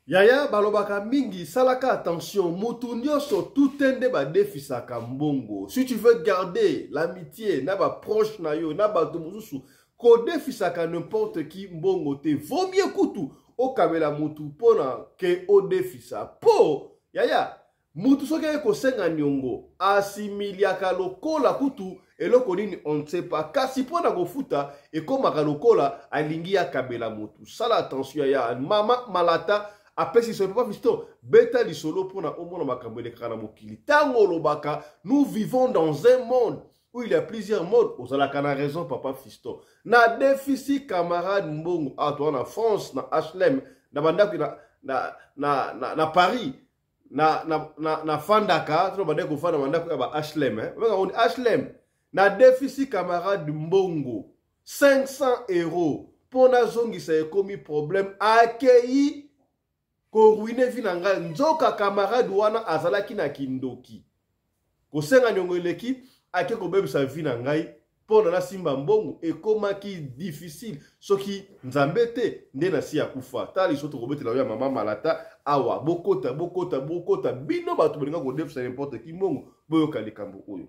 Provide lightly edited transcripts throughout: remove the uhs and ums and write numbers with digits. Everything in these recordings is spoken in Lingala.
Yaya, balobaka mingi, salaka attention, mutu nyonso tout te nde badefisaka mbongo. Si tu veux garder l'amitié na baproche na yo na bato mosusu, kodefisaka n'importe qui mbongo te. Vaut mieux kutu okabela mutu mpona ke odefisa, po yaya, mutu soki aye kosenga niongo asimiliaka lokola kutu eloko nini, on ne sait pas, kasi mpo na kofuta ekomaka lokola alingi akabela mutu. Sala attention ya mama Malata apesi so. Papa Fiston, beta lisolo mpona omona makambo elekaka na mokili. Ntango olobaka nous vivons dans un monde où il y a plusieurs modes, ozalaka na raison. Papa Fiston, na defisi camarade mbongo awa, toza na France, na HLM, na bandako na Paris, na fandaka to bandaki kofanda bandako ya ba HLM, eh? Babengaka HLM. Na defisi camarade mbongo 500 € mpo nazongisa, ekomi problème, akei koruiner vie na ngai. Nzoka camarade wana azalaki na kindoki, kosenga niongo eleki, ake kobebisa vie na ngai. Mpo na nasimba mbongo ekomaki difficile. Soki Nzambe te, nde nasi ya kufa. Tala liso tokobetela oyo ya mama Malata awa. Bokota, bokota, bokota. Bino bato bolinga kodefisa n'importe qui mbongo, boyoka likambo oyo.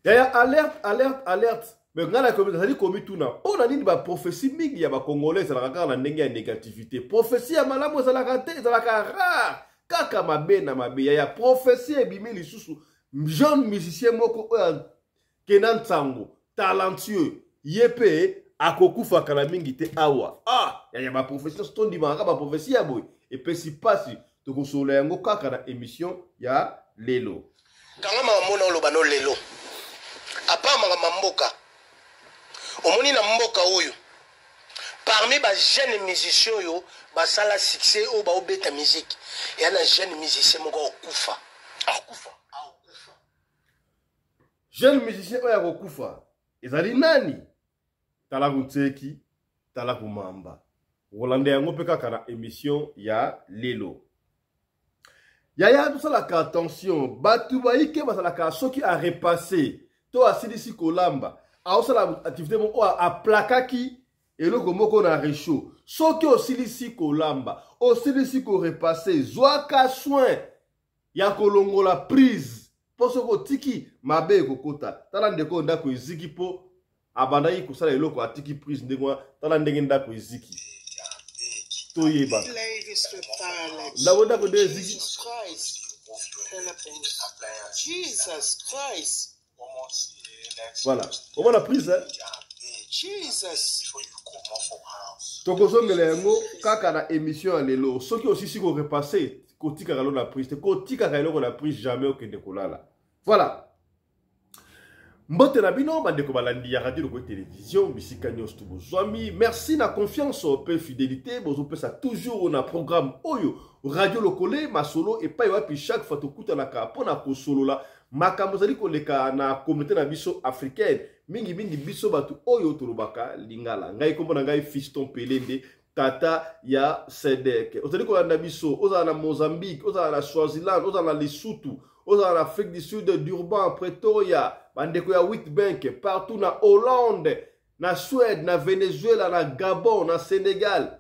Yaya, alerte, alerte, alerte! Mais ngai nazali komituna mpo na nini baprophétie mingi ya Bacongolais ezalaka kaka na ndenge ya négativité. Prophétie ya malamu ezalaka te, ezalaka rare, kaka mabe na mabe. Yaya, prophétie ebimi lisusu: jeune musicien moko oyo akenda ntango, talentueux, ye mpe akokufa kala mingi te awa. Ah yaya, baprophétie nyonso tondimaka kaka baprophétie ya boye epesi mpasi. Tokosolola yango kaka na émission ya lelo. Kanga makambo na oloba no lelo apa makambo ya mboka. Omoni, na mboka oyo, parmi bajeune musicien oyo basala succès, oyo baobeta musique, eya na jeune musicien moko akokufa, akokufa, akokufa. Jeune musicien oyo akokufa ezali nani? Tala kutseki, tala kumamba, okolanda yango mpe kaka na émission ya lelo. Yaya, tosalaka attention. Bato bayike bazalaka soki arepasse to asilisi kolamba, aosala activité moko oyo aplakaki eloko moko na réchaud. Soki osilisi kolamba, osilisi korepasser, zwaka soin ya kolongola prise, mpo soki otiki, mabe ekokota. Tala ndeko, ndako eziki mpo abandaki kosala eloko, atiki prise ndenge wana. Tala ndenge ndako eziki. Toyeba ndako, ndako nde eziki. Jesus Christ. Voilà, omona prise, eh? Jesus. Tokozongela yango kaka na émission ya lelo. Soki osisi korepasser, kotikaka eloko na prise te, kotikaka eloko na prise jamais okende kolala. Voilà, mbote na bino bandeko balandi ya Radio Lokole Télévision, bisika nyonso to bozwami. Merci na confiance mpe fidélité bozopesa toujours na programme oyo, Radio Lokole Masolo, epai wapi chaque fois tokutanaka mpona kosolola makambo ezali koleka na communauté na biso africaine, mingimingi biso bato oyo tolobaka lingala. Ngai, nkombo na ngai Fiston Pelende, tata ya Sedek. Ozali kolanda biso, ozala na Mozambique, ozala na Swaziland, ozala na Lesotho, ozala na Afrique du Sud, Durban, Pretoria, bandeko ya Witbank, partout na Hollande, na Suède, na Venezuela, na Gabon, na Sénégal,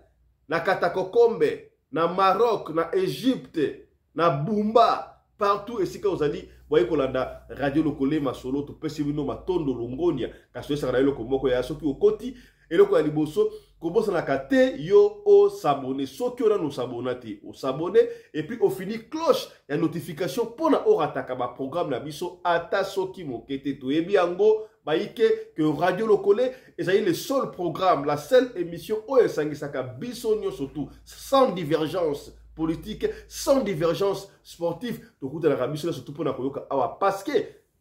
na Katakokombe, na Maroc, na Égypte, na Bumba, partout esika ozali boye kolanda Radio Lokole Masolo, topesi bino matondo, longonia. Kasi oyesaka na eloko moko ya soki okoti, eloko ya liboso, kobosanaka te yo os'abonner. Soki oyo nanu os'abonner te, os'abonner et puis ofini cloche ya notification mpona orataka baprogramme na biso ata soki moke te. Toyebi yango bayike que Radio Lokole ezali le seul programme, la seule émission oyo esangisaka biso nyonso tout, sans divergence politique, sans divergence sportive. Tokutanaka biso nyonso tu mpona koyoka awa, parce que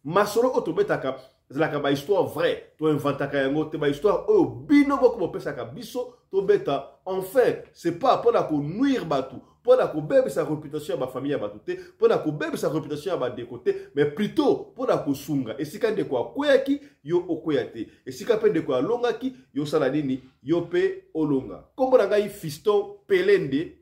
masolo oyo tobetaka ezalaka bahistoire vrai, toinventaka yango te. Bahistoire oyo bino moko bopesaka biso tobeta, enfin c'est pas mpona konuire bato, mpona kobebisa réputation ya bafamille ya bato te, mpona kobebisa réputation ya bandeko te, mais plutôt mpona kosunga. Esika ndeko akweyaki, yo okweya te. Esika mpe ndeko alongaki, yo osala nini? Yo mpe olonga. Nkombo na ngai Fiston Pelende,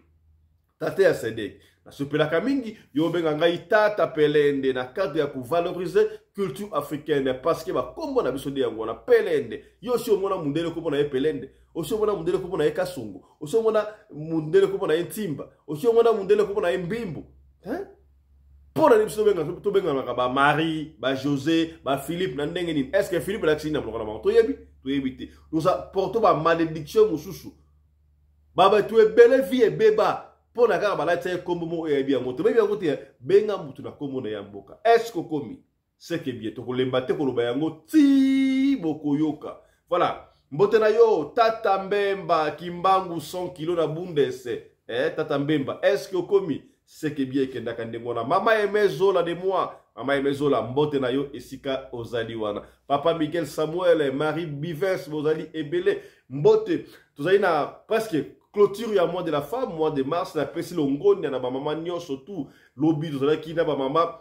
tata ya Sedek. Nasepelaka mingi yo obenga ngai Tata Pelende na cadre ya kovaloriser culture africaine, parce que bakombo na biso nde yango wana Pelende. Yo osi omona mundele kombo na ye Pelende, osi omona mundele kombo na ye Kasongo, osi omona mundele kombo na ye Ntimba, osi omona mundele kombo na ye Mbimbo, hein? Mpo na nini biso tobenganaka ba Marie, ba José, ba Philippe na ndenge nini? Est ce que Philippe alakisi nini na monoko na bango? Toyebi, toyebi te. Toza porto ba malédiction mosusu, babato ebele vie ebeba mpo na kaka balatisa ye nkombo moko oyebi yango te, oyebi yango te. Benga motu na nkombo na ya mboka. Est ce que okomi seke bien? Tokolemba te koloba yango ti bokoyoka. Voilà, mbote na yo Tata Mbemba Kimbangu 100 kilo na Bundes. Tata Mbemba, est ce que okomi seke bien? Ekendaka ndenge wana. Mama Emezola de moi, mama Emezola, mbote na yo esika ozali wana. Papa Miguel Samuel, Marie Bives, bozali ebele, mbote. Tozali na presque clôture ya mois de la femme, mois de mars. Napesi longonia na bamama nyonso tu. Lobi tozalaki na bamama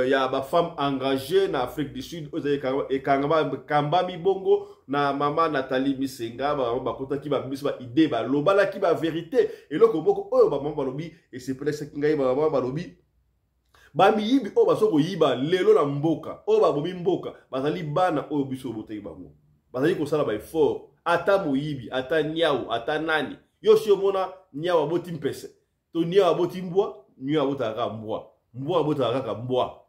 ya bafemme engagée na Afrique du Sud, oyo ezali ekambami bongo na mama Nathalie Misenga. Bamama bakotaki babiso baide, balobalaki bavérité. Eloko moko oyo bamama balobi esepelaki ngai, bamama balobi bamiyibi oyo bazo koyiba lelo na mboka, oyo babomi mboka, bazali bana oyo biso obotaki bango, bazali kosala baeffort. Ata moyibi, ata niau, ata nani, yo si omona niau aboti mpese to niau aboti mbwa? Niau abotaka kaka mbwa, mbwa abotaka kaka mbwa,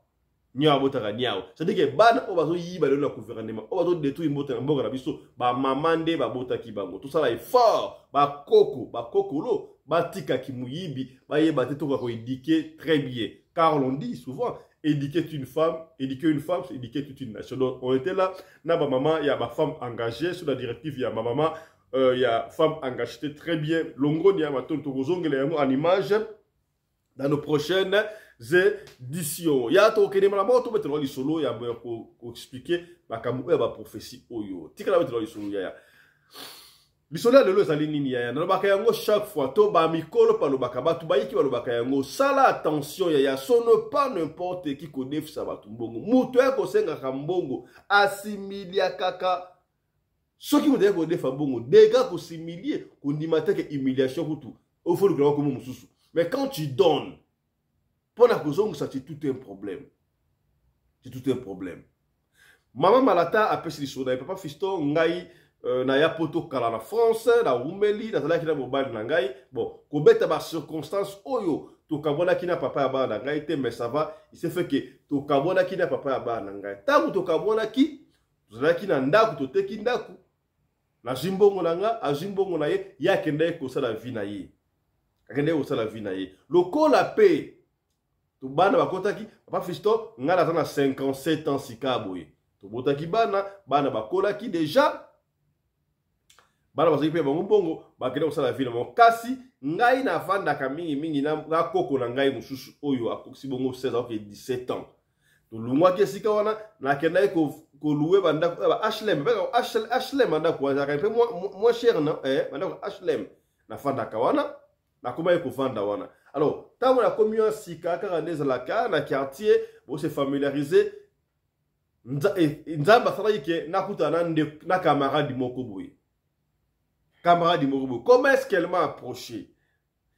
niau abotaka niau. C'est-à-dire que bana oyo bazoyiba lelo na gouvernement, oyo bazodétruire mboka na mboka na biso, bamama nde babotaki bango. Tosala effort, bakoko bakokolo batikaki moyibi, bayeba te tokoka koéduquer très bien, car l'on dit souvent: éduquer une femme, éduquer une femme, c'est éduquer toute une nation. Donc on était là na bamama ya bafemme engagée sous la directive ya bamama ya femme engagée. Très bien, longoni ya matondo, tokozongela yango en image dans nos prochaines éditions. Ya tokende mbala moko, tobetela lisolo ya koexpliquer makambo oyo ya baprophétie oyo. Tikala betela lisolo yaya. Lisolo ya lelo ezali nini yaya? Nalobaka yango chaque fois, to bamikolo balobaka, bato bayiki balobaka yango: sala attention yaya, ce n'est pas n'importe qui kodefisa bato mbongo. Moto ya kosengaka mbongo asimilia kaka. Soki moto aye kodefa mbongo, dega kosimilie, kondima te ke humiliation kutu ofolukela kombo mosusu. Mais quand tu donnes, mpo na kozongisa, c'est tout un problème, c'est tout un problème. Mama Malata apesi lisolo na ye: "Papa Fiston, ngai naya poto kala na France, nawumeli, nazalaki na mobali na ngai. Bon, kobeta bacirconstance oyo, tokabwanaki na papa ya bana na ngai te, mais ça va, il s'est fait que tokabwanaki na papa ya bana na ngai. Ntango tokabwanaki, tozalaki na ndako, toteki ndako, nazwi mbongo na nga, azwi mbongo na ye. Ye akendaki kosala vie na ye, akendaki kosala vie na ye lokola mpe bana bakotaki. Papa Fiston, ngai naza na 57 ans sika boye. Tobotaki bana, bana bakolaki déjà, bana bazalaki mpe bango mbongo, bakende kosala vie na bango. Kasi ngai navandaka mingimingi na koko na ngai mosusu oyo akokisi bongo 16, akoke 17 ans. Tolungwaki esika wana, nakendaki kolouer bandako ba HLM, HLM, bandako wana ezalaka mpe moins cher na bandako HLM. Nafandaka wana, nakomaki kovanda wana. Alors ntango nakomi wana sika, kaka nde ezalaka na quartier, bose familiariser. Nzambe asalaki ke nakutana na camarade moko boye, camarade moko boye. Comment est-ce qu'elle m'a approché?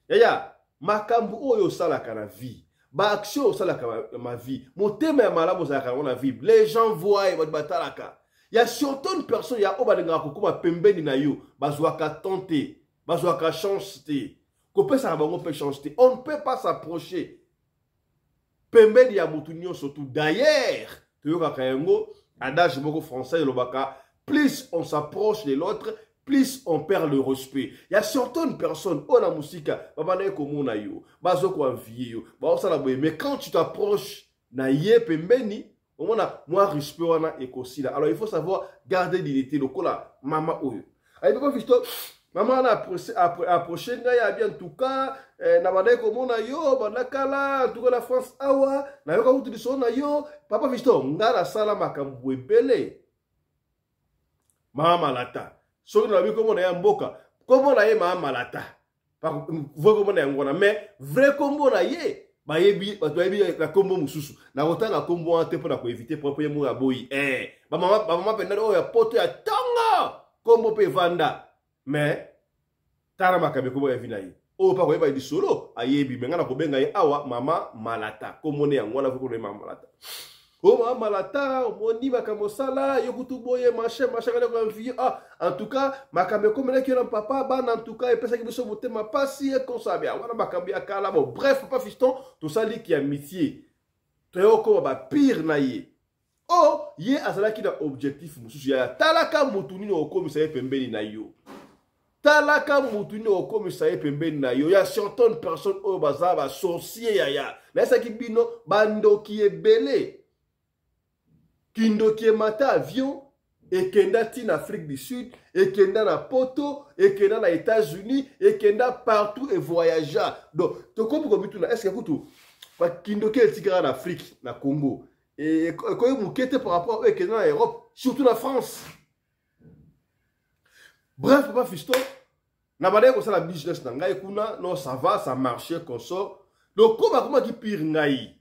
Yaya, makambo oyo osalaka na vie, baaction osalaka ma vie, motema ya malamu ozalaka yango na vie, les gens voient, bato batalaka. Ya surtout une personne ya oyo balingaka kokóma pembeni na yo, bazwaka temps te, bazwaka chance te, kopesaka bango mpe chance te. On ne peut pas s'approcher pembeni ya motu nyonso tu. D'ailleurs toyokaka yango, adage moko français elobaka: plus on s'approche de l'autre, plus on perd le respect. Il y a surtout une personne oyo na mosika babandaki komona yo, bazokoenvier yo, baosala boye, mais quand tu t'approches na ye pembeni, omona mwa respect wana ekosila. Alors il faut savoir garder dignité. Lokola mama oyo ayebi ko Fiston, mama wana approche ngai, abi: en tout cas na bandaki komona yo banda kala, en tout cas na France awa, nayoka kutu lisolo na yo. Papa Fiston, ngai nasala makambo ebele. Mama Malata, soki nalobi kombo na ye ya mboka, kombo na ye mama Malata, vrai kombo na yango wana, mais vrai kombo na ye bayebi, bato bayebi na kombo mosusu. Nakotanga kombo wana te mpo na koéviter propre ye moko ya boyi. Bamama mpenza oyo ya poto ya ntongo, kombo mpe evanda, mais tala makambo ekoma ya vie na ye. Oyo mpe akoyeba lisolo ayebi, me ngai nakobenga ye awa mama Malata. Komone yango wana komona ye mama Malata. O mama Malata, omoni makambo osala yo kutu boye, machin machin, kala koenvie. Ah, en tout cas makambo ekomelaki yo na papa bana, en tout cas epesaki biso motema pasi ekosabia wana makambo ya kala. Bon, bref, papa Fiston, tosali ki amitié, toyokoma bapire na ye. O ye azalaki na objectif mosusu ya talaka motu nini okomisa ye pembeni na yo, talaka motu nini okomisa ye pembeni na yo. Ya certaines personnes oyo baza basorcier, yaya, nayesaki bino bandoki ebele. Kindoki emata avion, ekenda ti na Afrique du Sud, ekenda na Poto, ekenda na États-Unis, ekenda partout, evoyagea. Donc tokomi komituna, est ce que kutu bakindoki etikaka na Afrique, na Congo ekoyi moke te par rapport oyo ekenda na Europe, surtout na France? Bref, papa Fiston, na bandaki kosala business na ngai kuna. Non, ça va, ça marchait, consort. Lokoma akomaki pire ngai,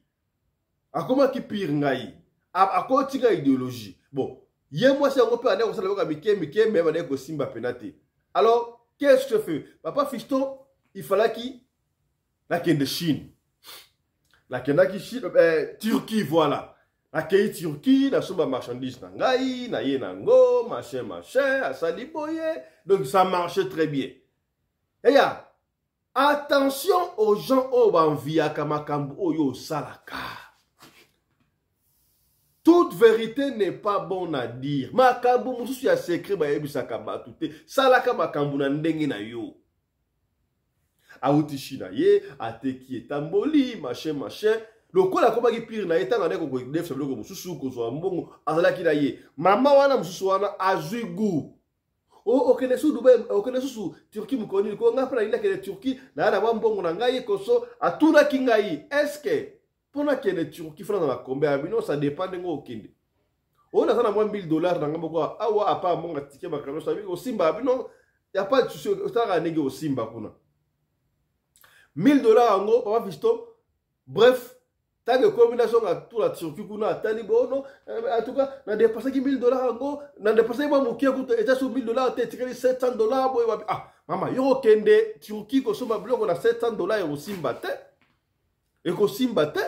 akomaki pire ngai, akotika idéologie. Bon, ye mwasi yango mpe andaki kosala biloko ya mike mike, me bandaki kosimba pena te. Alors, qu'est-ce que fait papa Fiston? Il fallaki nakende Chine. Nakendaki Chine, Turquie, voilà. Nakei Turquie, nasomba marchandise na ngai, naye nango, machin machin, asali boye. Donc ça marchait très bien. Eya, attention aux gens oyo baenviaka makambo oyo osalaka. Toute vérité n'est pas bonne à dire. Makambo mosusu ya secret bayebisaka bato te. Salaka makambo na ndenge na yo. Awuti Chine, ye ateki, etamboli, machin machin. Lokola akomaki pire na ye, ntango andaki kodefisa biloko mosusu, kozwa mbongo, azalaki na ye mama wana mosusu wana, azwi goût. Okende susu Dubai, okende susu Turquie mokolo nini? Ko nga mpe nalingi nakende Turquie, naya na mwa mbongo na ngai. Koso atunaki ngai: est-ce mpo nakende Turquie, fona na combien ya bino? Ça dépend ndenge okende. Oyo naza na mwa 1000 $ na ngai moko awa, apa mbongo atike makambo nyonso osimba ya bino, ya pas de souci, osalaka ndenge osimba kuna 1000 $ yango, papa Fiston. Bref, ntango ekomi nazonga tula Turquie kuna, atali bono. En tout cas nadépensaki 1000 $ yango, nadépensaki mwa moke kutu, eza so 1000 $ te, etikali 700 $ boye. Wapi? Ah mama, yo kokende Turquie kosomba biloko na 700 $, ekosimba te, ekosimba te,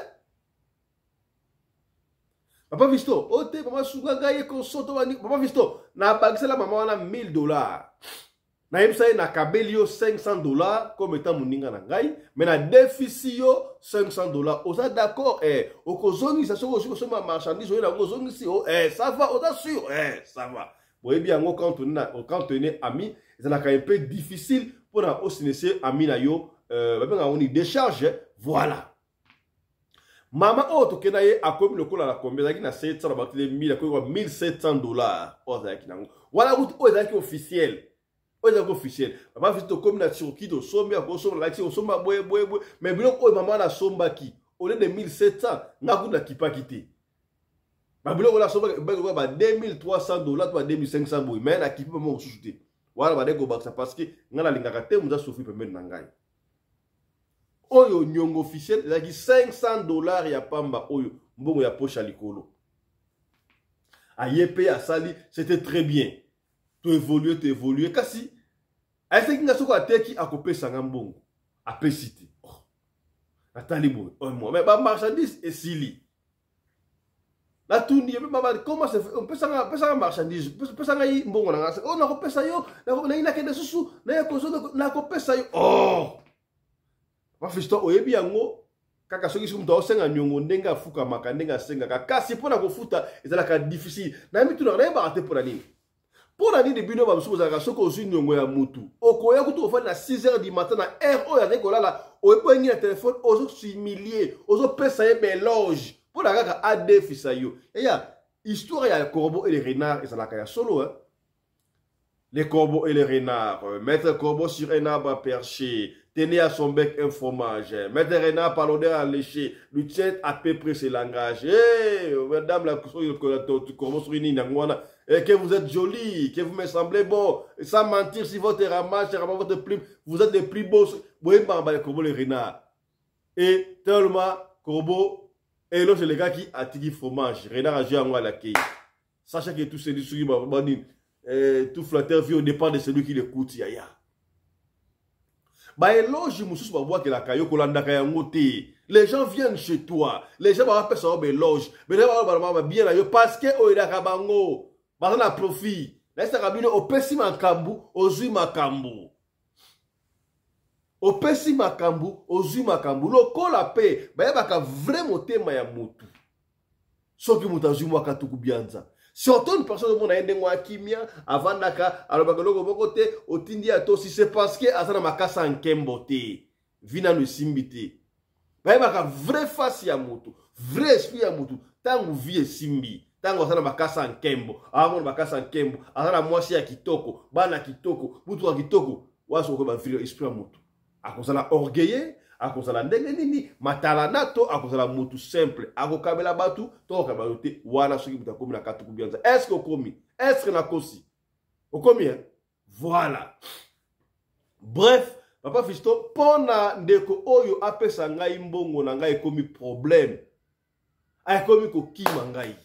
papa Fiston. O te, mama, sunga ngai, ekosoto. Papa Fiston, nabakisela mama wana 1000 $. Nayebisa ye: nakabeli yo 500 $ comme étant moninga na ngai, mais nadefisi yo 500 $. Oza d'accord? Okozongisa soki osi kosomba marchandise oyo nango ozongisi. Oh, ça va? Oza sûr? Ça va. Boyebi yango, quand on est ami, ezalaka un peu difficile mpona osinese ami na yo, babengaka yango ni décharge. Voilà, mama oyo tokenda ye, akomi lokola na kombe ezalaki na 700, na bakili 1000, akomi kwa 1700 $ oyo azalaki nango wana kutu, oyo ezalaki officiel, oyo ezalaki officiel. Mama Fisi, tokomi na Turquie, tosombi, akosomba, lakisi kosomba boye boye boye. Mais biloko oyo mama wana asombaki, au lieu de 1700, nga kutu nakipaki te. Babiloko oyo asombaki ba 2300 $ to ba 2500 boye, mais nakipi mama mosusu te wana bandeki kobakisa, parce que nga nalingaka te moto asouffrir pembeni na ngai. Oyo niongo officiel ezalaki 500 $ ya pamba, oyo mbongo ya poche ya likolo. Aye mpe asali, c'était très bien, toévolue, toévolue. Kasi ayesaki nga soki ateki, akopesa nga mbongo. Apesi te. Oh. Natali boye, oh, moi, mais bamarchandise esili. Natuni ye: mama, comment se fait? Pesanga marchandise, pesa ngai mbongo na nga. Oh, nakopesa yo, nayi nakende susu, naye kozonga, nakopesa yo. Oh, Fiston, oyebi yango kaka soki soki moto aosenga niongo, ndenge afukamaka, ndenge asengaka, kasi mpo na kofuta ezalaka difficile. Nayebi tunaka, nayebaka te mpo na nini, mpo na nini bino bamosusu bozalaka, soki ozwi niongo ya mutu, okoya kutu kofandi na 6 heures du matin, na heure oyo azali kolala, oyebi na telefone, ozohumilie, ozopesa ye baéloge mpo na kaka adefisa yo. Eya, histoire ya corbeau et le renard ezalaka ya solo, hein? Les corbeaux et les renards. Maître corbeau sur un arbre perché tenait à son bec un fromage. Maître renard, par l'odeur alléché, lui tient à peu près ses langages. Hé, hey, madame la corbeau sur une et que vous êtes jolie, que vous me semblez bon. Sans mentir, si votre ramage, votre plume, vous êtes les plus beaux. Vous voyez, les corbeaux, les renards. Et tellement, corbeau, et là, c'est le gars qui a tiré fromage. Renard a joué à moi la quille. Sachez que tout celui qui tout flatteur vit au dépend de celui qui l'écoute, yaya. Baéloge mosusu babwakelaka yo, kolandaka yango te. Les gens viennent chez toi, les gens bakapesa yo baéloge, babien na yo parce que oyelaka bango, baza na profit. Nayesaka bino, opesi makambo, ozwi makambo, opesi makambo, ozwi makambo. Lokola mpe bayebaka vrai motema ya motu, soki moto azwi mwa katuku bianza, surtout une personne omona ye ndenge akimia, avandaka, alobaka eloko moko te, otindi ya tosi, c'est parce que aza na makasa ya nkembo te, vi nano esimbi te. Bayebaka vrai face ya motu, vrai esprit ya motu, ntango vi esimbi, ntango aza na makasa ya nkembo, amona makasa ya nkembo, aza na mwasi ya kitoko, bana kitoko, mutuka kitoko. Wana soki okoyeba vrai esprit ya motu, akozala orgueilleux, akozala ndenge nini, matalana, to akozala motu simple, akokabela bato to akokabela bato te. Wana soki moto akomi na katuku bianza, est ce que okomi? Est ce que nakosi? Okomi, hein? Voilà. Bref, papa Fiston, mpo na ndeko oyo apesa ngai mbongo na ngai, ekomi problème, akomi kokima ngai,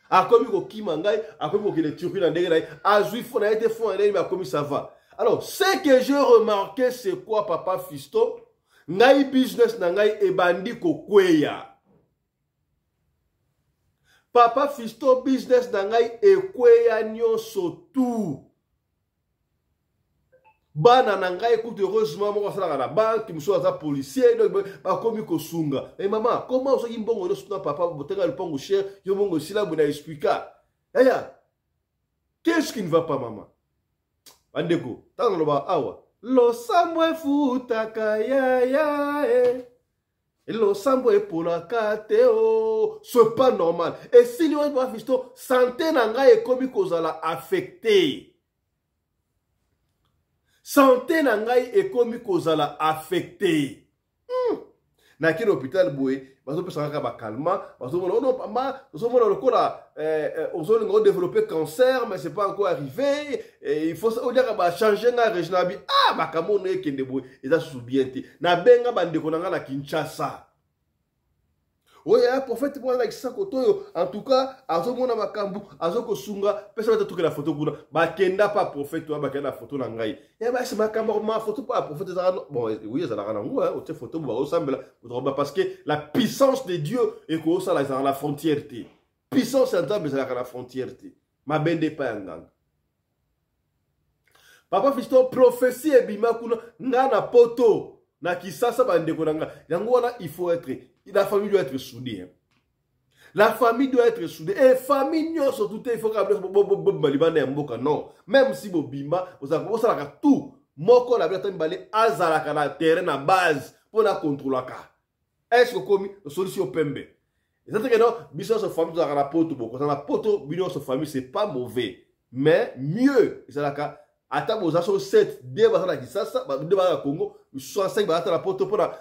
akomi kokima ngai, akomi kokende Turquie na ndenge na ye, azwi fo na ye te, fo na ndenge akomi, ça va. Alors, ce que j'ai remarqué, c'est quoi, papa Fiston? Ngai business na ngai ebandi kokweya. Papa Fiston, business na ngai ekweya nyonso tout. Bana na ngai kutu, heureusement, moko asalaka na banke, mosusu aza policier, donc bakomi kosunga. E mama, koma ozwaki mbongo nyonso na papa, botenga lupango cher, yo mbongo esila boye. Na explika yaya, qu'est-ce qui ne va pas, mama? Bandeko, ntango naloba awa, losambo efutaka yaya e losambo epolaka te o, c'est pas normal. Esili wana, papa Fiston, santé na ngai ekomi kozala affecté, santé na ngai ekomi kozala affecté. Nakei na hôpital boye, bazopesa kaka bacalmants, bazomona ono pamba, ozomona lokola ozolinga odévelopper cancer, mais c'est pas encore arrivé eh, il faut oliaka. Bachange nga régime na bi. Ah, makambo ono ekende boye, eza susu bien te. Nabenga bandeko na nga na Kinshasa oyo ya prophète mwana alakisa koto oyo, en tout cas azomona makambo, azokosunga, pesa bato tokela foto kuna. Bakenda pa prophète wana, bakenda na foto na ngai ya basi, makambo ma foto pa prophète ezalaka bon. Oui, ezalaka nango, otie foto bo bakosambela, parce que la puissance de Dieu ekosala, ezalaka na frontière te. Puissance ya Nzambe ezalaka na frontière te. Mabende epai ya nganga. Papa Fiston, prophétie ebima kuna, nga na poto na Kisasa, bandeko na nga. Yango wana, il faut être, la famille doit être soudée, hein. La famille doit être soudée et famille nyonso tout, il faut kaka bobima libanda ya mboka, non. Même si bobima, bosalaka tout moko na bino, ata mibale, azalaka na terrain, na base, mpo na kontrolaka. Est ce que okomi solution pembe? Eza teke non, biso nyonso famille tozalaka na poto, bokozala na poto bino nyonso famille, c'est pas mauvais, mais mieux ezalaka ata boza so 7, 2 baza na Kisasa, 2 baza na Congo, 65 baza na poto, mpona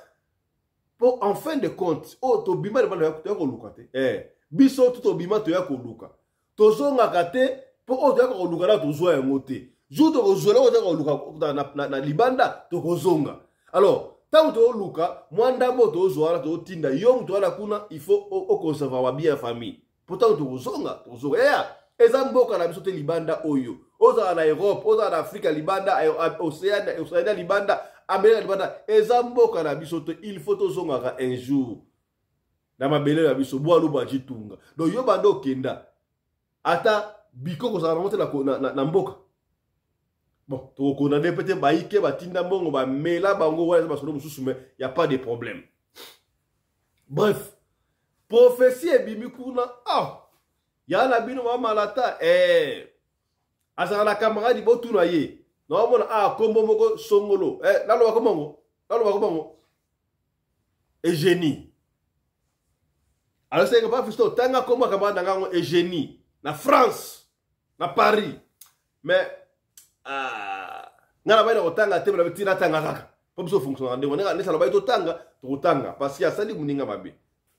mpo en fin de compte oyo tobima libanda, toya koluka te eh. Biso tu tobima, toya koluka, tozongaka te, mpo oyo toyaka koluka na tozwa yango te. Jour tokozwela oyo toyaka koluka na libanda, tokozonga. Alors ntango tozoluka mwa ndambo oyo tozwa wana, tozotinda yo moto wana kuna, il faut oconserver babien ya famille, mpo ntango tokozonga, tokozonga. Yaya, eza mboka na biso te libanda oyo. Ozala na Europe, ozala na Afrika libanda, Océania libanda, Amerika libanda, eza mboka na biso te. Il faut tozongaka un jour na mabele na biso, bwalu bajitunga. Donc yo banda okenda, ata bikoko ozala nango te na mboka. Bon, tokokondane mpe te, bayike batinda mbongo, bamela bango wana, eza masolo mosusu, mais y a pas de problème. Bref, prophétie ebimi kuna. Ah, ya na bino mamalata eh, azalaka na camarade, botuna ye, naomona ah, kombo moko songolo eh, naloba komongo, naloba komongo Eugénie. Alosenga pa Fisto, otanga kombo ya camarade na ngango Eugénie na France, na Paris, mais ah, nga na bai na kotanga te, na tina tanga kaka mpo biso fonctionnaka ndenge ndenge neti alobai, totanga, tokotanga, parce que asali moninga mabe.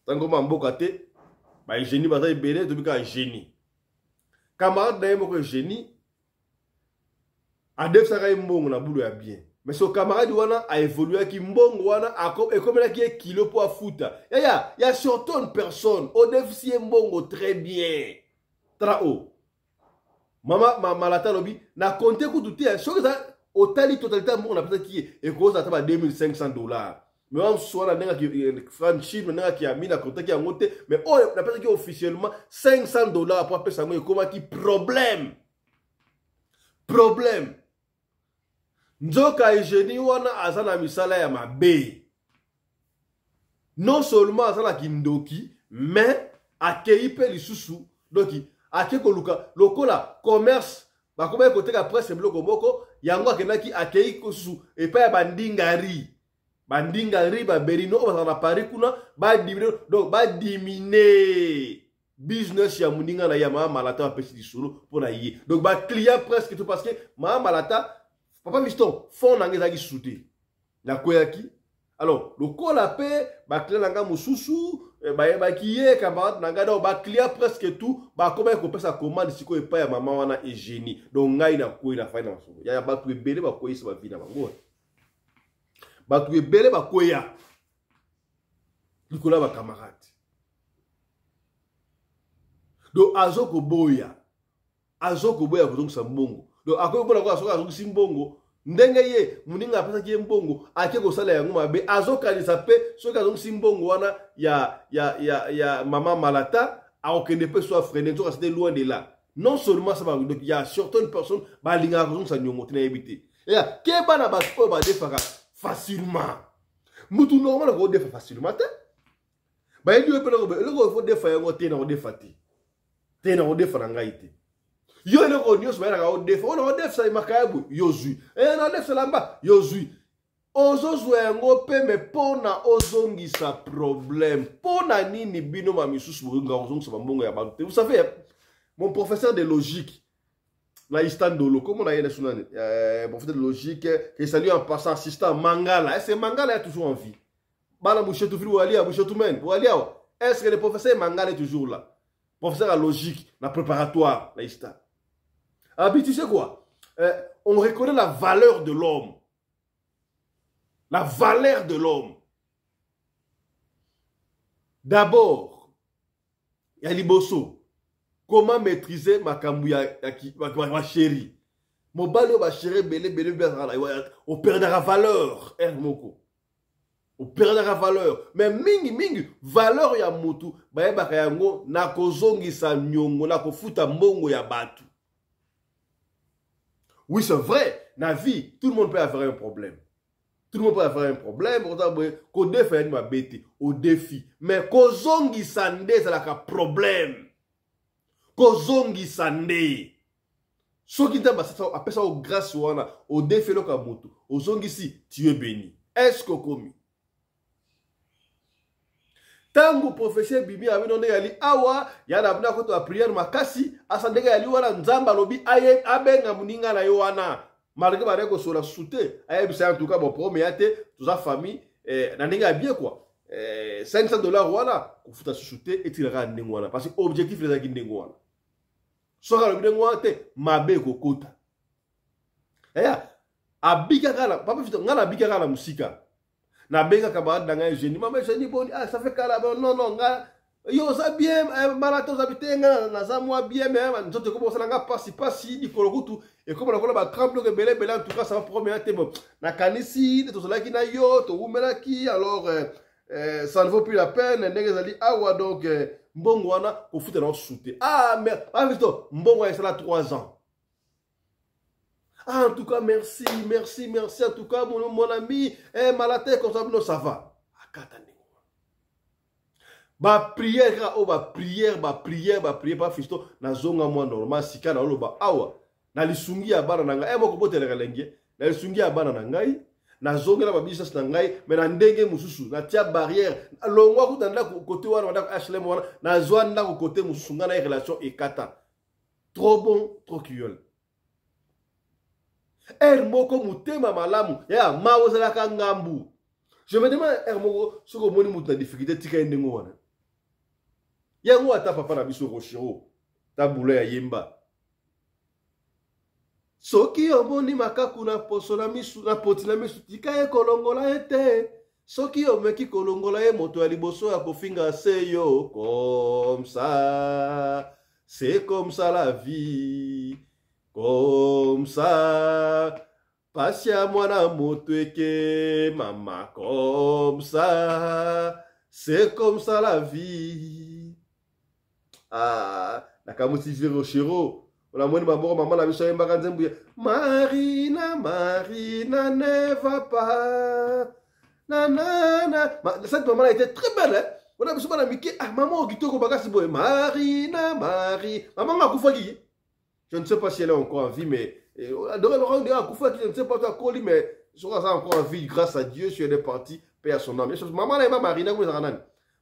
Ntango ma mboka te, baeugénie baza ebele, tobi kaka Eugénie, camarade na ye moko Eugénie adefisaka ye mbongo na bulu ya bien, mais so camarade wana aévoluaki, mbongo wana ekomelaki ye kilo mpo afuta. Yaya ya surtout une personne odefisi ye mbongo très bien, tala o mama ma, Malata alobi na konte kutu te, soki eza Otali totalité ya mbongo napesaki ye, ekozala ata ba 2500 $. Mais wana mosusu wana ndenge franchime, ndenge akiami nakotaki yango te. Mais oyo napesaki officiellement 500 $, po apesa yango ekomaki problème, problème. Nzoka Eugénie wana aza na misala ya mabe. Non seulement aza na kindoki, mais akei mpe lisusu. Donc ake koluka lokola commerce, bakomaki koteka presque biloko moko yango. Akendaki, akei lisusu epai ya bandingari, bandingari baberino oyo bazalaka na Paris kuna, badiminuer, donc badiminuer business ya moninga na ye ya Mama Malata. Bapesi lisolo mpo na ye, donc baclient presque tout, parce que Mama Malata, papa Fiston, fond na ngai ezalaki susu te, nakweyaki. Alors lokola mpe baclient na ngai mosusu bayebaki ye camarade na ngai, donc baclient presque tout bakomaki kopesa commande sikoyo epai ya mama wana Eugénie. Donc ngai nakwei, nafai na masolo ya bato ebele bakweyisa bavie na bango. Bato ebele bakweya likolo ya bacamarade. Donc azokoboya, azokoboya kozongisa mbongo. Donc akoki mpona koka soki azongisi mbongo, ndenge ye moninga apesaki ye mbongo, ake kosala yango mabe. Azokanisa mpe soki azongisi mbongo wana ya Mama Malata, akokende mpe so afreiner. Nzoka c'était loin de là. Non seulement ça, donc il y a certaines personnes balingaka kozongisa niongo te. Nayebi te ya keba na bato oyo badefaka facilement. Mutu normal akodefa facilement te. Bayebi yo mpe eloko efo defa yango te, na kodefa te, te na kodefa na ngai te. Yo eloko nyonso bayelaka odefa oyo, na kodefisa makayabu yo zwi, na odefisa lamba yo zwi, ozozwa yango mpe me mpo na ozongisa problème. Mpo na nini bino bamisusu bolingaka kozongisa bambongo ya bato te? Vous savez, mon professeur de logique na Istandolo, comment on a professeur de logique que salue en passant, assistant Mangala, est-ce que Mangala est toujours en vie? Bana Mushetu fili walia Mushetu men walia, est-ce que le professeur Mangala est toujours là? Professeur à logique na préparatoire na Ista abi, tu sais quoi, on reconnaît la valeur de l'homme, la valeur de l'homme d'abord ya liboso, comment maîtriser makambo ya bachéri, mobali oyo bachéri ebele ebele, operdaka valeur ere moko, operdaka valeur. Mais mingi mingi valeur ya motu bayebaka yango na kozongisa niongo, na kofuta mbongo ya bato. Oui, c'est vrai, na vie tout le monde peut avoir un problème, tout le monde peut avoir un problème. Kodefa yani mabe te, odefi, mais kozongisa nde ezalaka problème. Kozongisa nde, soki Nzambe apesa yo grâce wana, odefi eloko ya motu, ozongisi, tu es béni. Est ce que okomi ntango prophétie ebimi ya bino ndenge yali awa ya na bino akota baprière makasi asa ndenge yali wana, Nzambe alobi abenga moninga na ye wana, malgré bandeki kosola susu te, ayebisa en tout cas, bon, problème ya te, toza famille na ndenge ya bien quoi, 500 $ wana kofuta susu te, etikaka ndenge wana, parce que objectif ezalaki ndenge wana. Soki alobi ndenge wana te, mabe ekokota. Eya abikaka na papa Fito, ngai nabikaka na mosika, nabengaka baade na ngai Eugénie: "Mama Eugénie, boni? Ah, ça fait kala." "Bon, non, non, ngai, yo oza bien mbala te, oza te, ngai naza mwa bien, mais nzoto ekoma kosala nga pasi pasi, likolo kutu ekoma lokola bacrampe, biloko ebele ebele. En tout cas ça va, problème te. Bon, nakanisi nde tozalaki na yo, towumelaki, alors ça ne vaut plus la peine ndenge ezali awa. Donc mbongo wana kofuta na osusu te." "Ah, mais ah, mbongo wana esala 3 ans." "Ah, en tout cas, merci, merci, merci. En tout cas, mon ami, eh, Malate, comme ça, non, ça va." Akata ndenge baprière kaka oyo, baprière, baprière, baprière. Pa Fiston, nazonga mwa normal. Sika naoloba awa na lisungi ya bana na ngai, moko botelaka elenge na lisungi ya bana na ngai, nazongela babusiness na ngai, mais na ndenge mosusu natia barrière, longwa kuta ndako kote wana, ndako HLM wana, nazwa ndako kote mosusu. Ngai na ye relation ekata. Trop bon, trop cruel. Ere moko motema malamu ya mawa ezalaka ngambu. Je me demande, ere moko soki omoni moto na difficulté, tika ye ndenge wana. Yango ata papa na biso Rochero Tabula ya yemba: "Soki omoni makaku na poso na misu, na poti na misu, tika ye, kolongola ye te. Soki omeki kolongola ye, moto ya liboso ya kofinga se yo." Comme ça, c'est comme ça la vie, comme ça. Pasi ya mwana moto eke mama comme ça, c'est comme ça la vie. Ah, nakamwisi vieux Rochero. Onamoni maboko mama na biso ayembaka nzembo ya Marina, Marina ne va pas. Na na na. Cette maman a été très belle, hein? On a biso bana mike, ah maman kitoko makasi boye. Marina, Marie. Maman akufaki. Je ne sais pas si elle est encore en vie, mais akufaki, je ne sais pas akoli, mais soki aza encore en vie, grâce à Dieu, si elle est partie, paix à son âme. Maman na yeba Marina, comment ezalaka nani?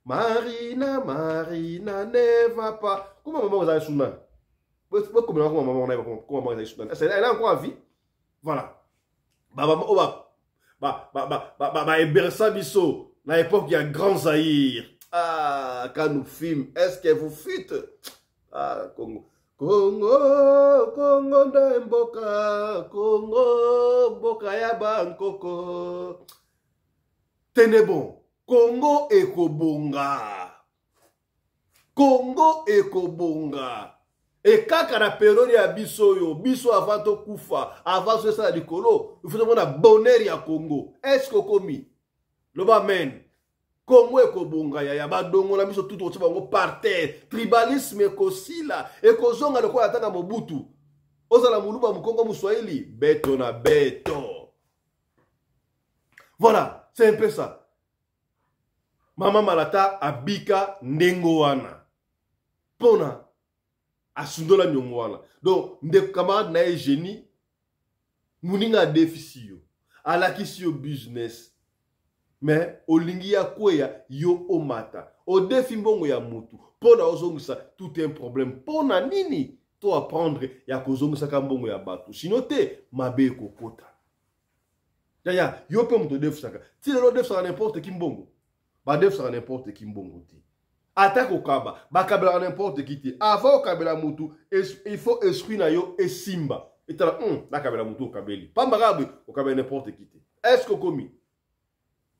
Marina, Marina ne va pas. Comment maman ozali su nani? Bokomela comment maman na yeba comment maman ezali su nani? Elle est encore en vie? Voilà. Ba oyo ba hébersa biso na époque ya Grand Zaïre. Ah, quand nous filme, est-ce que vous fûtes? Ah, Congo. Congo, Congo nde mboka, Congo mboka ya bankoko. Tenez bon, Congo ekobonga. Congo ekobonga. E kaka na periode ya biso oyo, biso avant tokufa, avant tosala likolo, il faut tomona bonheur ya Congo. Est-ce que okomi? Loba amen. Congo ekobonga yaya, badongola biso tout tokotia bango par terre. Tribalisme ekosila, ekozonga lokola ata na Mobutu. Ozala muluba, mukongo, muswahili, beto na beto. Voilà, c'est un peu ça. Mama Malata abika ndengo wana. Pona asundola nyongo wana. Donc ndeko camarade na ye génie, muninga adefisi yo, alakisi yo business. Mais olingi ya kweya yo omata. Odefi mbongo ya mutu pona ozongisa tout un problème. Pona nini to apprendre ya kozongisaka mbongo ya bato? Sinon te mabe ekokota. Yaya, yo pe moto odefisaka. Ti lelo odefisaka n'importe qui mbongo. Badefisaka n'importe qui mbongo te. Ata kokaba, bakabelaka n'importe qui te. Avant okabela mutu, il faut esprit na yo esimba. Etala, nakabela mutu okabeli. Pamba kaka boye, okabela n'importe qui te. Est-ce que okomi?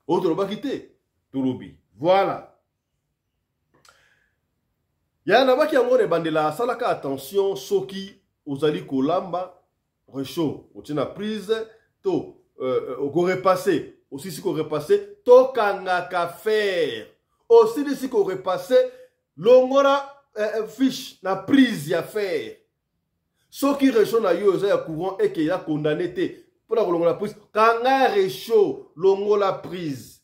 Oyo tolobaki te, tolobi. Voilà. Ya nabaki yango na ebandela, asalaka attention soki ozali kolamba réchaud, otie na prise to okorepasser, osilisi korepasser, tokangaka fer. Osilisi korepasser, longola fiche na prise ya fer. Soki réchaud na yo eza ya courant eke ya condamné te mpona kolongola prise, kanga réchaud, longola prise.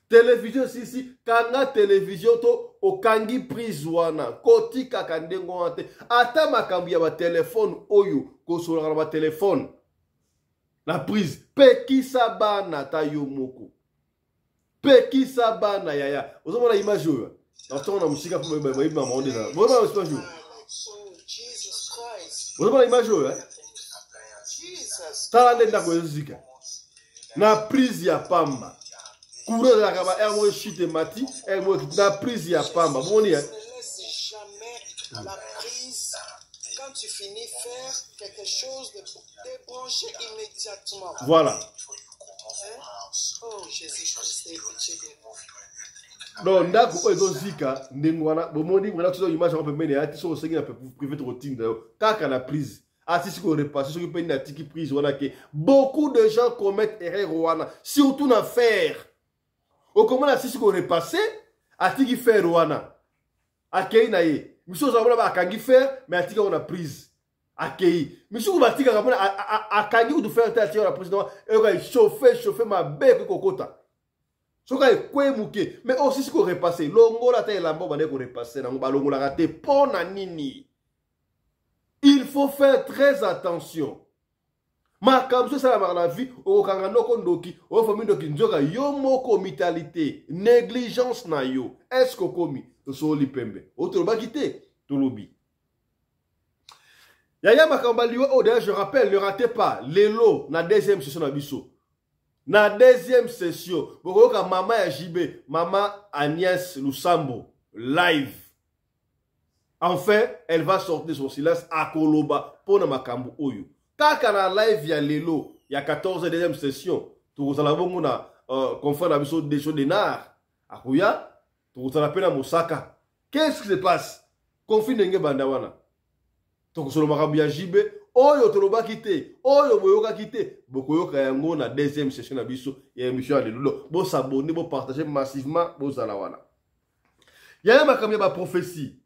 Télévision sisi, kanga télévision to okangi prise wana, kotikaka ndenge wana te. Ata makambo ya ba téléphone oyo kosolaka na ba téléphone na prise, pekisa bana ata yo moko, pekisa bana yaya. Ozomona image oyo natongo na mosika mpo bayebi mama onde ezala. Ozomona image oyo, ozomona image oyo, eh? Tala nde ndako ezozika na prise ya pamba. Courant ezalaka ba air moko chute emati, air moko ekiti na prise ya pamba. Bomoni, eh? La prise, quand tu finis faire quelque chose, de débrancher immédiatement. Voilà. Hein? Oh Jésus-Christ, pitié de nous. Donc ndako oyo ezozika ndenge wana, bomoni wana toza image yango pembeni ya ti soki osengi na privé tokotinda yo kaka na prise. Asisi korepasser soki mpe nini atiki prise wana ke beaucoup de gens commettent erreur wana, surtout na fer. Okomona asisi korepasser, atiki fer wana, akei na ye. Misusu ozala mona akangi fer mais atiki yango na prise, akei. Misusu batikaka mpona akangi kutu fer te, atiki yango na prise, donc eyoka chauffe chauffe mabe ekoki kokota soki ekwei moke. Mais osisi korepasser, longola ata elamba obandaki korepasser nango, balongolaka te. Mpo na nini? Il faut faire très attention. Makambo so esalamaka na vie, okokanga noko ndoki, ofomi ndoki, nzoka yo moko omitali te, négligence na yo. Est-ce que okomi? Tosoli pembe oyo tolobaki te, tolobi yaya makambo baliwa oyo. D'ailleurs, je rappelle, ne ratez pas lelo na deuxième session na biso. Na deuxième session bokoyoka mama ya JB, mama Agnès Lusambo live. Enfin, elle va sortir son silence, akoloba mpona makambo oyo kaka na live ya lelo ya 14, deuxième session. Tokozala bongo na confrère na biso Desho Denar akoya, tokozala mpe na Mosaka. Qu'est-ce qui se passe? Conflit ndenge banda wana, tokosolo makambo ya JB. Oyo tolobaki te, oyo boyokaki te, bokoyoka yango na deuxième session na biso ya émission ya lelo. Bosabonner, bopartager massivement, bozala wana. Yaya, makambo ya baprophétie,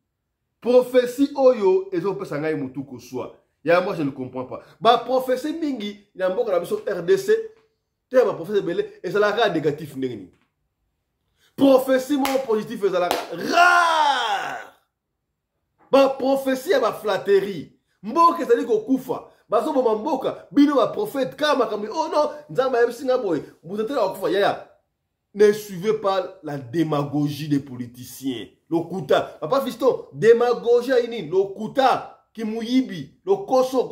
prophétie oyo ezopesa ngai motu koswa ya, moi je ne comprends pas. Baprophétie mingi na mboka na biso RDC te, ya baprophétie ebele ezalaka ya négatif. Ndenge nini prophétie moko positif ezalaka rare? Baprophétie ya baflatterie. Mboka ezali kokufa, bazoboma mboka, bino baprophète kaka makambo: "Oh non, Nzambe ayebisi nga boye, moto te akokufa." Yaya, ne suivez pas la démagogie des politiciens. Lokuta, papa fiston, démagogie ayi nini? Lokuta, kimuyibi, lokoso,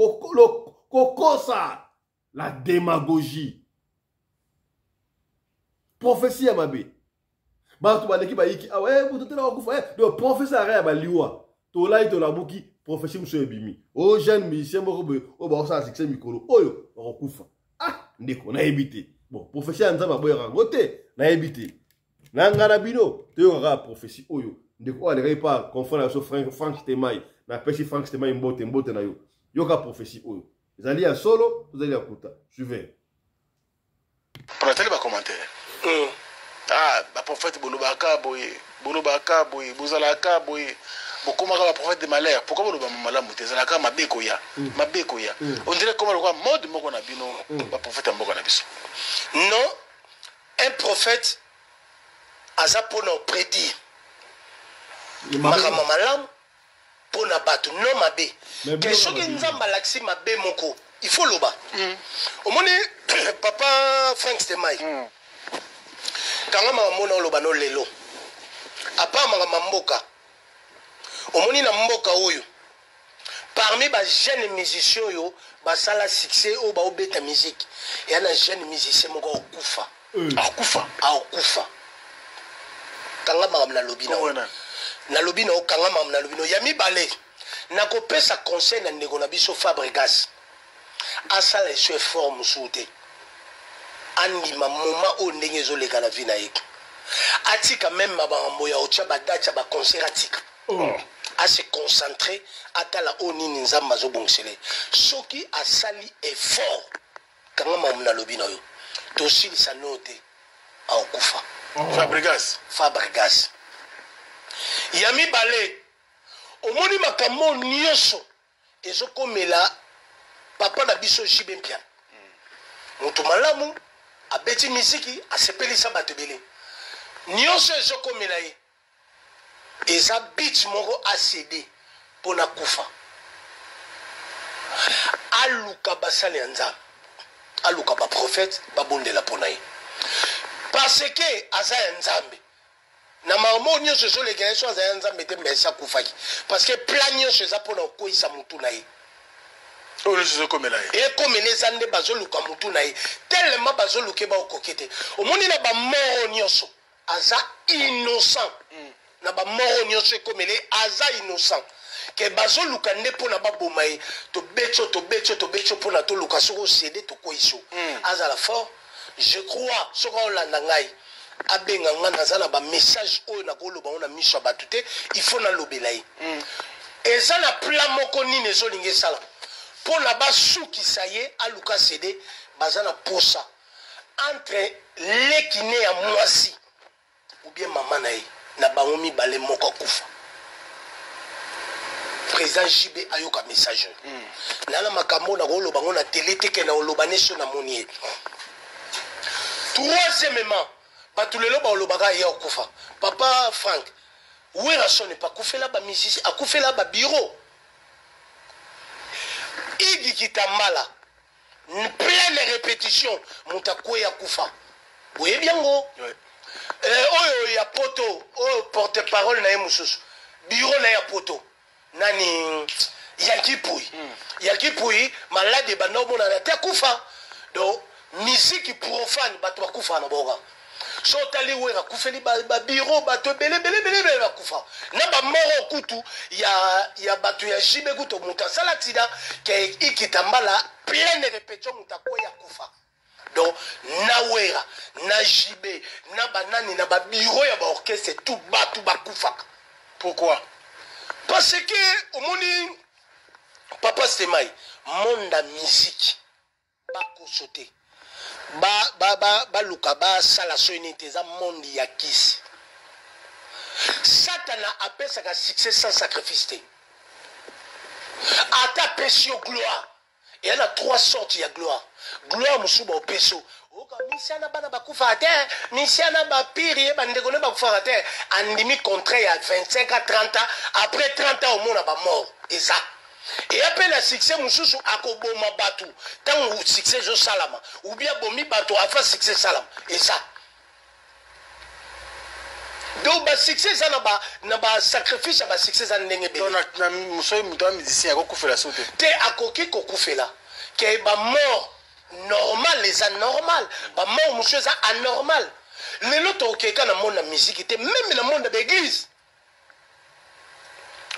kokosa, la démagogie. Prophétie ya mabe, bato baleki bayiki awa: "Eh, moto te na kokufa." Eh, donc prophétie aka ya baliwa. Tolai, tolamuki, prophétie mosusu ebimi: o jeune musicien moko boye oyo bakosala succès mikolo oyo bakokufa. Ah ndeko, nayebi te. Bon, prophétie ya Nzambe aboyaka yango te. Nayebi te, na ngai na bino toyokaka prophétie oyo. Ndeko oyo alekaki pa confrère na biso Frank Temai, napesi Frank Temai mbote, mbote na yo. Yoka prophétie oyo, ezali ya solo, tozali ya kuta. Suivez. Mpona tali bacommentaire. Ah, baprophète, bolobaka boye, bolobaka boye, bozalaka boye, bokomaka baprophète de malheur. Pourquoi boloba malamu te? Ezalaka mabe koya, mabe koya. On dirait koma lokola mode moko na bino baprophète ya mboka na biso. Non, un prophète aza mpona oprédire makambo malamu mpona bato, no mabe. Ke soki Nzambe alakisi mabe moko, il faut loba. Omoni, papa Frank Stemai, kanga makambo na oloba no lelo. Apart makambo ya mboka, omoni na mboka oyo, parmi bajeune musicien oyo basala succès, oyo baobeta musique, eya na jeune musicien moko akokufa. Akufa? Akokufa. Kanga makambo nalobi na nalobi na okanga makambo nalobi no. Ya mibale, nakopesa conseil na ndeko na biso Fabregas: asala eso effort mosusu te, andima moma oyo ndenge ezoleka na vie na ye, atika même makambo ya otya badate ya baconcert, atika. Ase concentre, atala oyo nini Nzambe azobongisela ye. Soki asali effort, kanga makambo nalobi na yo, tosilisa no te, akokufa. Fabregas. Fabregas. Ya mibale, omoni makambo nyonso ezokomela papa na biso JB Mpiana, moto malamu, abeti miziki, asepelisa bato ebele. Nyonso ezokomela ye eza but moko acd mpo na kufa. Aluka basali ya Nzambe, aluka baprophète, babondela mpo na ye, parce que aza ya Nzambe. Na makambo nyonso ezolekela ye, so aza ya Nzambe te, mbesi akufaki, parce que plan nyonso eza mpona kokweyisa motu na ye. Oyo nyonso ezokomela ye. Ekomela, eza nde bazoluka motu na ye. Tellement bazoluka ye, baokoki te. Omoni, na bamoro nyonso aza innocent. Na bamoro nyonso ekomela ye, aza innocent. Ke bazoluka nde mpona baboma ye. Tobeti yo, tobeti yo, tobeti yo mpona toluka soki osede, tokweyisi yo. Azala fort. Je crois soki aolanda ngai, abenga ngai. Naza na bamessage oyo nakoloba ngo na miso ya bato te, il faut nalobela ye. Eza na plan moko nini ezolinga esala mpo na basukisa ye, aluka cede. Baza na posa entre leki ne ya mwasi ou bien mama na ye, na bango mibale moko akufa. Président JB ayoka message oyo. Nana makambo nakoloba ngo na tele te, ke na oloba ne so namoni ye. Troisièmement, bato lelo balobaka ye akufa. Papa Frank, Werrason epe akufela bamusicien, akufela babureau. Igi Kitambala, pleine répétition, moto akweya, akufa. Boyebi yango. Oyo ya poto, oyo porte parole na ye mosusu, bureau na ye ya poto, nani, Yanki Pui. Yanki Pui, malade ebanda omonana te, akufa. Donc musique profane, bato bakufa na boka. So otali, Wera akufeli babureau, bato ebele ebele ebele ebele bakufa na bamoro kutu ya bato ya JB kutu. Moto asala accident ke ikita mbala, pleine répétition, moto akweya, akufa. Donc na Wera, na JB, na banani, na babureau ya baorchestre, tout bato bakufaka. Pourquoi? Parce que omoni, Papa Stemay, monde ya musique bakoso te, baluka basala soki nini te, eza monde ya kisi. Satana apesaka succès sans sacrifice te. Ata apesi yo gloire, eya na trois sortes ya gloire. Gloire mosusu baopesi yo, oyoka misia na bana bakufaka te, misia na bapire ye bandeko ne bakufaka te. Andimi contrat ya 25 à 30 ans, après 30 ans omona bamort. Eza eya mpe na succès mosusu, akoboma bato ntango succès ezosalama, ou bien abomi bato avant succès esalama. Eza donc basuccès eza na basacrifice ya basuccès, eza ndenge ebele. Soki moto ya musicien akokufela so te? Te, akoki kokufela ke bamort normal eza normal, bamort mosusu eza anormal. Lelo tokeka na monde ya musique te, même na monde ya baeglise.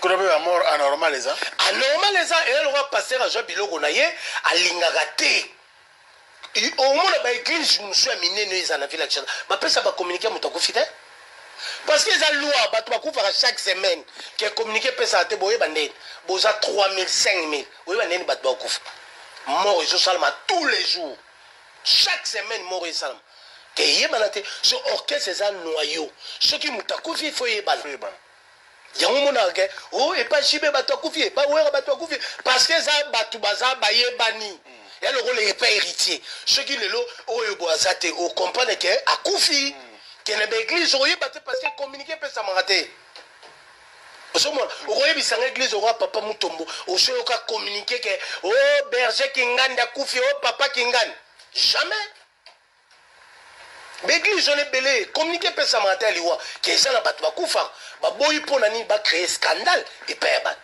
Kuna mpe bamort anormal eza? Anormal eza. Eya lokola pasteur azwa biloko na ye, alingaka te. Omona baeglise mosusu ya minene oyo eza na ville ya Kinshasa, bapesa bacommuniqué moto akufi te, parce que eza loi. Bato bakufaka chaque semaine, ke communiqué epesaka te. Boyeba ndeni boza 3000, 5000, oyeba ndeni bato bakufa. Mort ezosalama tous les jours, chaque semaine mort esalama, ke eyebana te. So orchestre eza noyau, soki moto akufi, ifo eyebana. Yango omonaka ke o epa JB bato akufi, epa Wera bato akufi, parce que eza bato baza bayebani. Ya lokola epa Héritier, soki lelo oyo bo aza te, ocomprendre ke akufi. Kende baeglise, okoyeba te, parce que communiqué epesamaka te. Ozomona, okoyebisanga église okoya papa Mutombo, osoyoka communiqué ke o berger Kingandi akufi, o papa Kingandi? Jamais. Baeglise wana ebele, communiqué epesamaka te ya liwa, ke eza na bato bakufa. Baboyi mpo na nini? Bacréer scandale epai ya bato.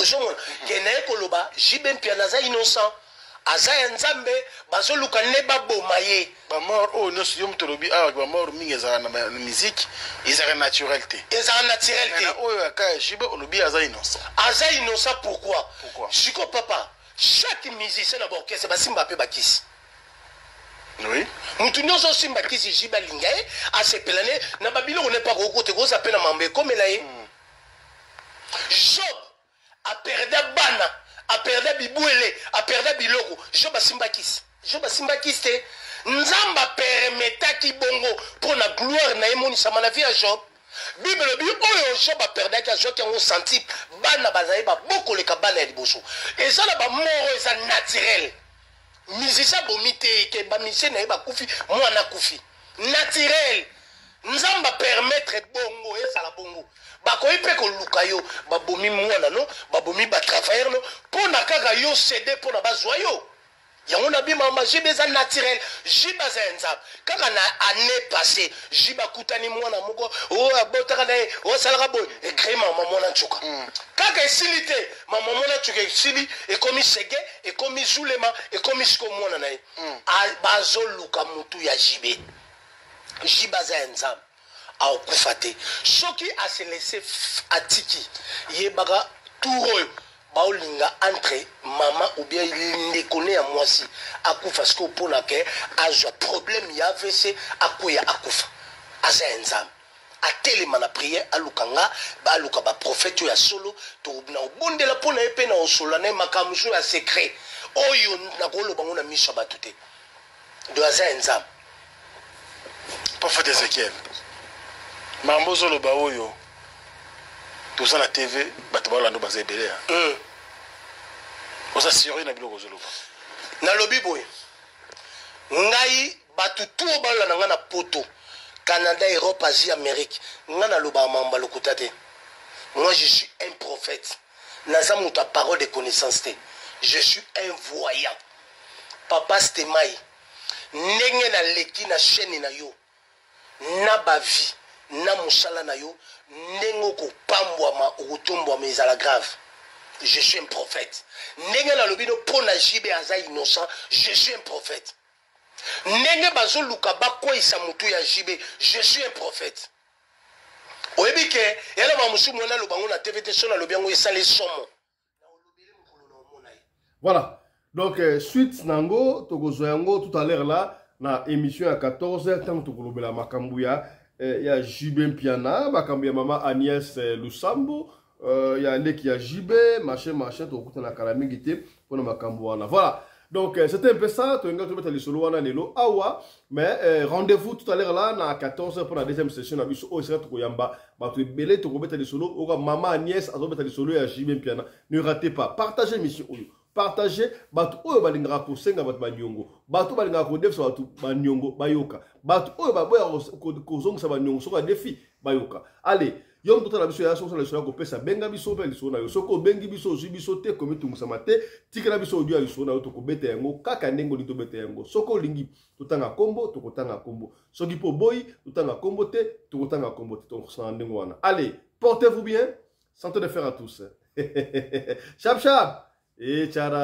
Ozomona ke naye koloba JB Mpiana aza innocent, aza ya Nzambe, bazoluka nde baboma ye. Bamort oyo nyonso yo moto olobi awa, bamort mingi ezalaka na musique, ezalaka naturel te. Ezalaka naturel te. Na oyo ya ka ya JB, olobi aza innocent. Aza innocent, pourquoi? Pourquoi? Siko papa, chaque musicien na baorchestre basimba mpe bakisi. Mutu nyonso osimba kisi, JB alinga ye, asepela ne na babiloko ne mpaka okote koza mpe na mambo ekomela ye. Job aperda bana, aperda bibwele, aperda biloko. Job asimba kisi? Job asimba kisi te. Nzambe apermetaki bongo mpo na gloire na ye emonisama na vie ya Job. Bible elobi oyo Job aperdaki, azwaki yango centuple. Bana bazali babokoleka bana ya liboso. Eza na bamort oyo eza naturel. Musicien abomi te, ke bamusicien na ye bakufi, mwana akufi naturel, Nzambe apermettre bongo, ezala bongo. Bakoki mpe koluka yo, babomi mwana no, babomi batravailleur no, mpo na kaka yo cede, mpo na bazwa yo. Yango na bima JB eza naturel. JB aza ya Nzambe. Kaka na année passée, JB akutani mwana moko oyo abotaka na ye, oyo asalaka boye, ecrée mama mwana nsuka. Kaka esili te, mama mwana nsuka esili, ekomi sege, ekomi zulema, ekomi siko mwana na ye. Bazoluka mutu ya JB. JB aza ya Nzambe, akokufa te. Soki ase laisse, atiki, yebaka tour oyo baolinga entre mama ou bien ndeko ne ya mwasi akufa sikoyo, mpona ke azwa problème ya AVC, akweya, akufa. Aza ya Nzambe, atelema na prière, aluka nga, baluka baprofete oyo ya solo na obondela mpo na ye, mpe na osolola na ye makambo mosusu ya secret oyo nakoloba ngo na miso ya bato te. Do aza ya Nzambe. Prophète Ezekiel, makambo ozoloba oyo, toza na TV, bato balanda, baza ebele ya. Oza sérieux na biloko ozoloba? Nalobi boye, ngai bato tu oyo balanda ngai na Poto, Canada, Europe, Asie, Amérique, ngai nalobaka makambo ya lokuta te. Moi, je suis un prophète. Naza moto ya parole de connaissance te, je suis un voyant. Papa Stemai, ndenge naleki na chaîne na yo, na bavie na mosala na yo, ndenge okopambwama, okotombwama, ezala grave. Je suis un prophète. Ndenge nalobi no mpo na JB aza innocent, je suis un prophète. Ndenge bazoluka bakweyisa motu ya JB, je suis un prophète. Oyebi ke yana bamosusu mwana aloba yango na TV te. So nalobi yango, esali somo. Naolobele mokolo na omona ye. Voilà, donc suite nango tokozwa yango tout à l'heure là na émission ya 14h, ntango tokolobela makambo ya JB Mpiana, makambo ya mama Agnès Lusambo. ya leki ya JB, machin machin. Tokokutana kala mingi te mpona makambo wana. Voilà. Donc c'était un peu ça, toyenga tobeta lisolo wana lelo awa, mais rendez-vous tout à l'heure là na 14h pour la deuxième session na biso oyo esika tokoyamba bato ebele, tokobeta lisolo oyo mama Agnès azobeta lisolo ya JB Mpiana. Ne ratez pas, partagez émission oyo, partagez. Bato oyo balingaka kosenga bato baniongo, bato balingaka kodefisa bato baniongo bayoka, bato oyo baboya kozongisa baniongo soki adefi bayoka. Allez, yo moto otala biso ya soki osala lisolo ya kopesa, benga biso mpe lisolo na yo. Soki obengi biso, ozwi biso te, komitungisama te, tikela biso audio ya lisolo na yo, tokobeta yango kaka ndenge olingi tobeta yango. Soki olingi totanga nkombo, tokotanga nkombo. Soki mpo oboyi totanga nkombo te, tokotanga nkombo te. Tokosala ndenge wana. Allez, portez-vous bien, santé de fer à tous, chap chap et tchara.